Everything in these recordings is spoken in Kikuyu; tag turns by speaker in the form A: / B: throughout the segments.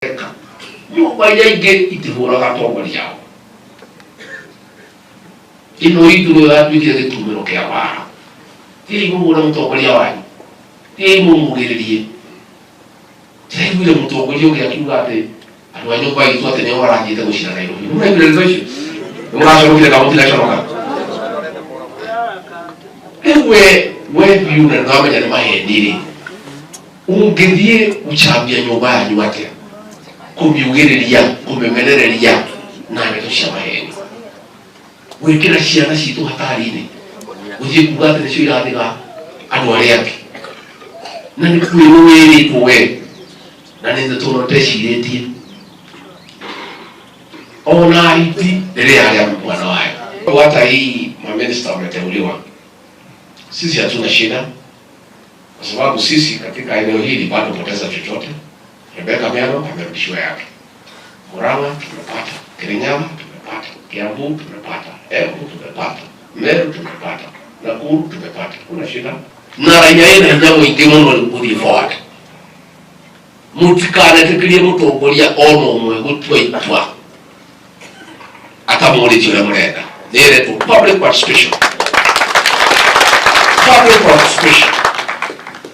A: Eka nyũmba iria ingĩ itihũraga atongoria ao. Ĩno itũ nĩyo yatuĩkire gĩtumĩro kĩa wara. Thiĩi mũhũre mũtongoria wanyu, thiĩi mũmugĩrĩrie. Ndĩraiguire mũtongoria ũngĩ akiuga atĩ andũ a nyũmba itũ atĩ nĩo marathiĩte gũcira Nairobi. Nĩ mũraiguire ndeto icio? Nĩ mũracorokire kana mũtiraconoka? Rĩu we we biũ na nĩwamenya nĩ maheni rĩ, ũngĩthiĩ gũcambia nyũmba yanyu atĩa, kũmiugĩrĩria, kũmĩmenereria na ndeto cia maheni, gwĩkĩra ciana citũ hatari-inĩ, gũthiĩ kuga atĩ nĩcio irathiga andũ arĩa angĩ, na nĩ kwĩrwo wĩrĩtwo we, na nĩ ndeto ndecirĩtie ona hiti rĩrĩa yarĩa mwana wayo. Hata hii maminista wameteuliwa, sisi hatuna shida kwa sababu sisi katika eneo hili bado poteza chochote. Rebecca Miano amerudishiwa yake, Murang'a tumepata, Kirinyaga tumepata, Kiambu tumepata, Embu tumepata, Meru tumepata, Nakuru tumepata, kuna shida na raia ina hinya mũingĩ mũno rĩu gũthiĩ forward. Mũtikanetĩkĩrie mũtongoria ona ũmwe gũtua itua atamũrĩtie ũrĩa mũrenda. Nĩĩretwo public participation, public participation.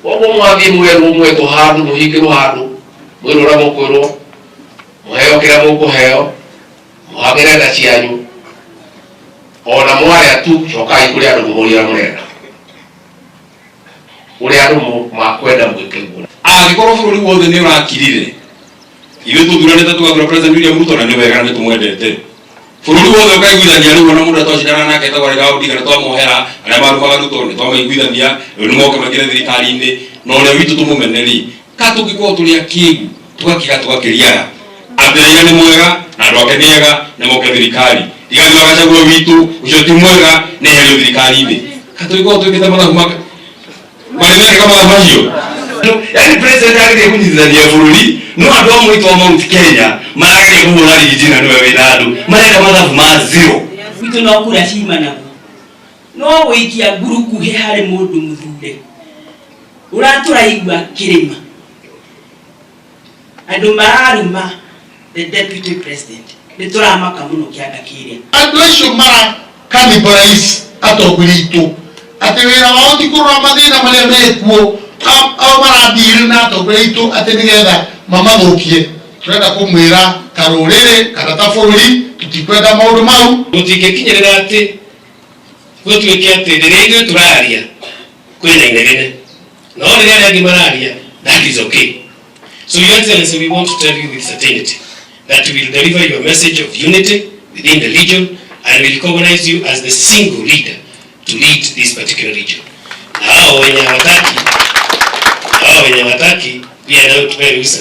A: Koguo mwathiĩ mwerwo mwetwo handũ, mũhingĩrwo handũ, mwĩrwo ũrĩa mũkwĩrwo, mũheo kĩrĩa mũkũheo, mũhagĩre nda cianyu, ona mwarĩa tu cokai kũrĩ andũ mũmũrie ũrĩa mũrenda, ũrĩa andũ makwenda mwĩke guo.
B: Angĩkorwo bũrũri wothe nĩ ũrakirire, ithuĩ tũthuranĩte tũgathura President William Ruto na nĩ wega na nĩ tũmwendete, bũrũri wothe ũkaiguithania rĩu ona mũndũ twacindana nake etagwo Raila Odinga nĩ twamuohera, arĩa marumaga Ruto nĩ twamaiguithania, rĩu nĩ moke maingĩre thirikari-inĩ na ũrĩa witũ tũmũmene rĩ, ka tũngĩkorwo tũrĩ akĩgu tũgakĩga tũgakĩriara atĩ Raila nĩ mwega na andũ ake nĩ ega nĩ moke thirikari, Rigathi wa Gachagua witũ ũcio ti mwega nĩ eherio thirikari-inĩ, ka tũngĩkorwo twĩkĩte mathabu marĩ mekĩka mathabu macio? Yani president ageria kũnyitithania bũrũri, no andũ a mwĩtwa Mount Kenya marageria kũhũra rigi na nĩwe wĩna andũ mareka mathabu ma zero.
C: Gwitũ no kura cimanagwo, no gũikia ngurukuhĩ harĩ mũndũ mũthure ũratũraigua kĩrĩma andũ mararuma the deputy president, nĩ tũramaka mũno kĩanda kĩrĩa.
D: Andũ acio mara cannibalize atongoria aitũ atĩ wĩra wao ti kũrora mathĩna marĩa mekuo, ao maradeal na atongoria aitũ atĩ nĩgetha mamathũkie. Tũrenda kũmwĩra ta rũrĩrĩ kana ta bũrũri tũtikwenda maũndũ mau.
E: Gũtingĩkinyĩrĩra atĩ gũtuĩke atĩ rĩrĩa ithuĩ tũraria kwĩna inegene, no rĩrĩa arĩa angĩ mararia, that is okay. So, Your Excellency, we want to tell you with certainty that we will deliver your message of unity within the region and we recognize you as the single leader to lead this particular region. Na hao wenye hawataki, hao wenye hawataki pia nao tupe ruhusa.